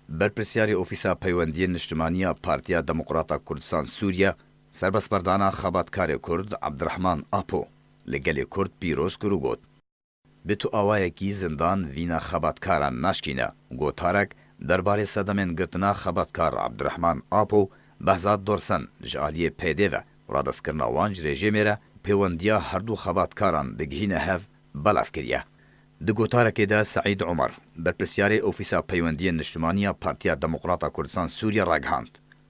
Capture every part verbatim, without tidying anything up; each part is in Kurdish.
Berpirsyarê Ofîsa Peywendiyên Niştimanî ya Partiya Demokrata Kurdistan Sûriye serbestberdana xebatkarê Kurd Abdirehman Apo li gelê Kurd pîroz kir û got, bi tu awayekî zindan vîna xebatkaran naşkîne. Gotarek derbarê sedemên girtina xebatkar Abdirehman Apo, Behzat Dorsen ji aliyê P D ve û radestkirina wan ji rejîmê re pêwendiya her du xebatkaran digihîne hev, belav kiriye. Di gotarekê de Seîd Omer, berpirsyarê Ofîsa Peywendiyên Niştimanî ya Partiya Demokrata Kurdistan Sûriye ragihand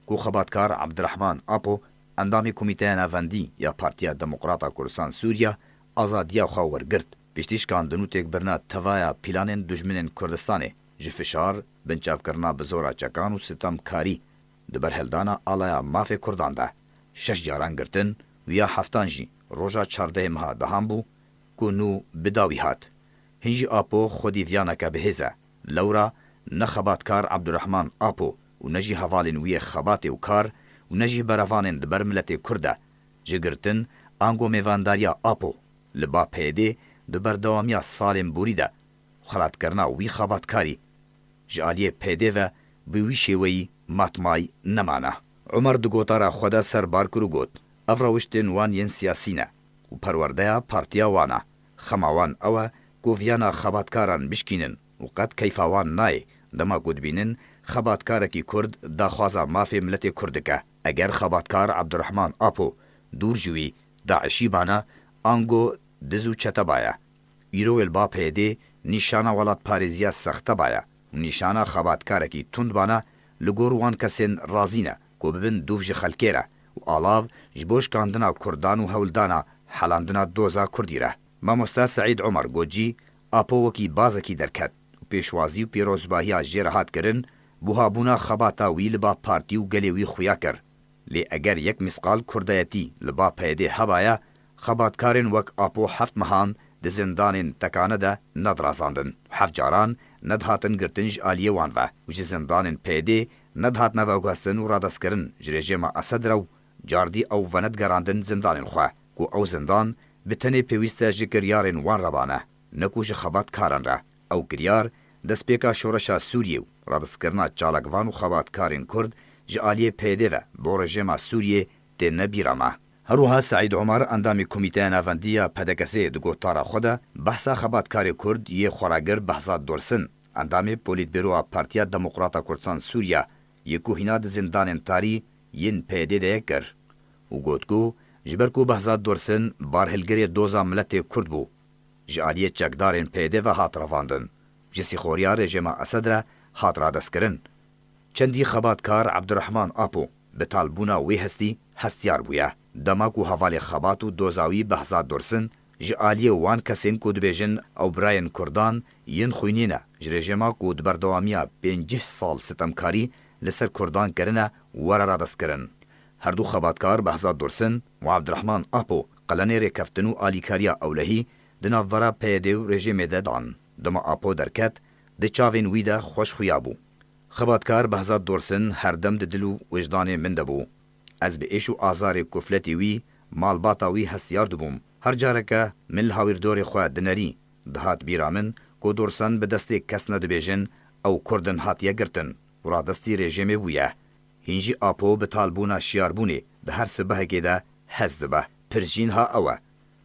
ku xebatkar Abdirehman Apo, endamê Komîteya Navendî ya Partiya Demokrata Kurdistan Sûriye, azadiya xwe wergirt. Piştî şikandin û têkbirina tevaya pîlanên dijminên Kurdistanê, ji fişar, binçavkirina bi zora çekan û sitemkarî di berhildana alaya mafê Kurdan de, şeş caran girtin û ya heftan jî roja çardehê meha dehan bû ku nû bi dawî hat. Hîn jî Apo xwedî viyaneke bihêz e. Lewra ne xebatkar Abdurrahman Apo û ne jî hevalên wî yê xebatê û kar û ne jî berevanên li ber miletê Kurd de ji girtin ango mêvandariya Apo li ba P Y D'ê di berdewamiya salên borî de xelatkirina wî xebatkarî ji aliyê P D ve bi wî şêweyî matmay nemane. Omer di gotara xwe de serbar kir û got, ev rewiştên wan yên siyasî ne û perwerdeya partiya wan e. Xema wan ew e ku viyana xebatkaran bişkînin û qet keyfa wan nayê dema ku dibînin xebatkarekî Kurd daxwaza mafê miletê Kurd dike. Eger xebatkar Abdurrahman Apo dûr ji wî DAIŞî bane, ango diz û çeteba ye. Îro wê li ba P Y D'ê nîşana welatparêziya sexteba ye û nîşana xebatkarekî tund bane li gor wan kesên razî ne ku bibin dûv ji xelkê re û alav ji bo şikandina Kurdan û hewldana helandina doza Kurdî re. Mamosta Seîd Omer got jî, Apo wekî bazekî derket û pêşwazî û pîrozbahiya jê re hat kirin, buhabûna xebata wî li ba partî û gelê wî xuya kir. Lê eger yek mîsqal kurdayetî li ba P Y D'ê hebaye, xebatkarên wek Apo heft mehan di zindanên tekane de nedirazandin, heft caran nedihatin girtin ji aliyê wan ve û ji zindanên P Y D'ê nedihatine veguhestin û radestkirin ji rejêma Esed re û cardî ew venedigerandin zindanên xwe, ku ew zindan bi tenê pêwîst e ji kiryarên wan re bane, ne ku ji xebatkaran re. Ew kiryar destpêka şoreşa Sûriyê û radestkirina çalakvan û xebatkarên Kurd ji aliyê P Y D'ê ve bo rejêma Sûriyê têne bîra me. Her wiha Seîd Omer, endamê Komîteya Navendî ya P D K S'ê, di gotara xwe de behsa xebatkarê Kurd yê xweragir Behzat Dorsin, endamê Polîtbîroya Partiya Demokrata Kurdistan Sûriye, yê ku hîna di zindanên tarî yên P Y D'ê de ye, kir û got ku ji ber ku Behzat Dorsin barhilgirê doza miletê Kurd bû, ji aliyê çekdarên P Y D'ê ve hat revandin. Ji sîxoriya rejêma Esed re hat radeskirin. Çendî xebatkar Abdurrahman Apo bi talbûna wê hestî hestiyar bûye. Dema ku hevalê xebat û doza wî Behzat Dorsin ji aliyê wan kesên ku dibêjin ew birayên Kurdan yên xwînê ne, ji rejêma ku di berdewamiya pêncî sal sitemkarî li ser Kurdan kirine, were radestkirin. Her du xebatkar Behzat Dorsin û Abdurrahman Apo qelenê rêkeftin û alîkariya ewlehî di navbera P Y D û rejîmê de dan. Dema Apo derket, di çavên wî de xweş xuya bû. Xebatkar Behzat Dorsin her dem di dil û wijdanê min de bû. Ez bi êş û azarê kufletê wî, malbata wî hestiyar dibûm. Her careke min li hawîrdorê xwe dinerî, dihat bîra min ku Dorsen bi destê kes nedibêjin, ew Kurdin hatiye girtin û radestî rejîmê bûye. Hîn jî Apo bi talbûna şiyarbûnê di her sibehekê de hez dibe. Pirs jî niha ew e,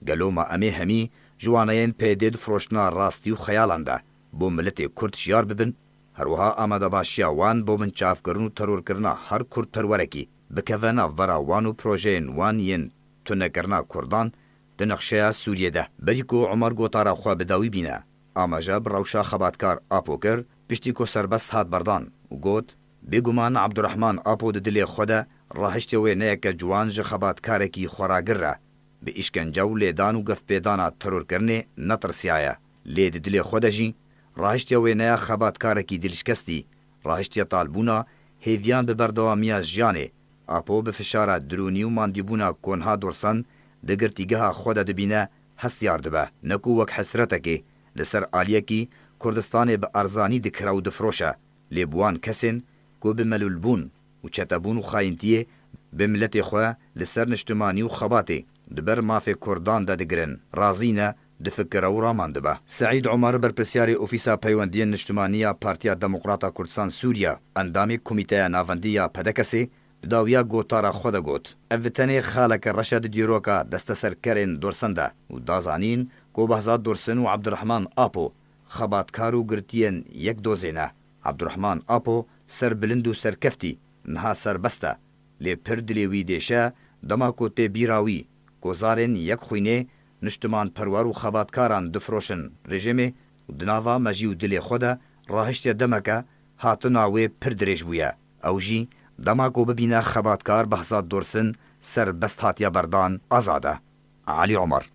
gelo ma em ê hemî ji waneyên P Y D'ê di firoştina rastî û xeyalan de bo miletê Kurd şiyar bibin? Her wiha amadebaşiya wan bo binçavkirin û terorkirina her kurdperwerekî bikeve navbera wan û projeyên wan yên tunekirina Kurdan di nexşeya Sûriyê de. Berî ku Omer gotara xwe bi dawî bîne, amaje bi rewşa xebatkar Apo kir, piştî ku serbest hat berdan û got, bêguman Abdurrahman Apo di dilê xwe de rahiştiye wêneyeke ciwan ji xebatkarekî xweragir re. Bi îşkence û lêdan û gefpêdana terorkirinê netirsiyaye. Lê di dilê xwe de jî rahiştiye wêneya xebatkarekî dilşikestî, rahiştiye talbûna hêviyan bi berdewamiya jiyanê. Apo bi fişara dirûnî û mandîbûna ku niha Dorsen di girtîgeha xwe de dibîne, hestiyar dibe. Ne ku wek hesretekê li ser aliyekî Kurdistanê bi erzanî dikire û difiroşe, lê bi wan kesên ku bi melûlbûn û çetebûn û xayîntiyê bi miletê xwe li ser niştimanî û xebatê di ber mafê Kurdan de digirin, razî ne difikire û ramandibe. Seîd Omer, berpirsiyarê Ofîsa Peywendiyên Niştimanî ya Partiya Demokrata Kurdistan Sûriye, endamê Komîteya Navendî ya P D K S'ê, di dawiya gotara xwe de got, ev bi tenê xaleke reş e di dîroka desteserkerên Dorsin de û da zanîn ku Behzad Dorsin û Abdurrahman Apo xebatkar û girtiyên yek dozê ne. Abdurrahman Apo serbilind û serkeftî, niha serbest e. Lê pir dilê wî dêşe dema ku tê bîra wî ku zarên yek xwînê niştimanperwer û xebatkaran difiroşin rejîmê û di nava mejî û dilê xwe de rahiştiye demeke hatina wê pir dirêj bûye. Ew jî dema ku bibîne xebatkar Behzad Dorsin serbest hatiye berdan, azad e. Elî Omer.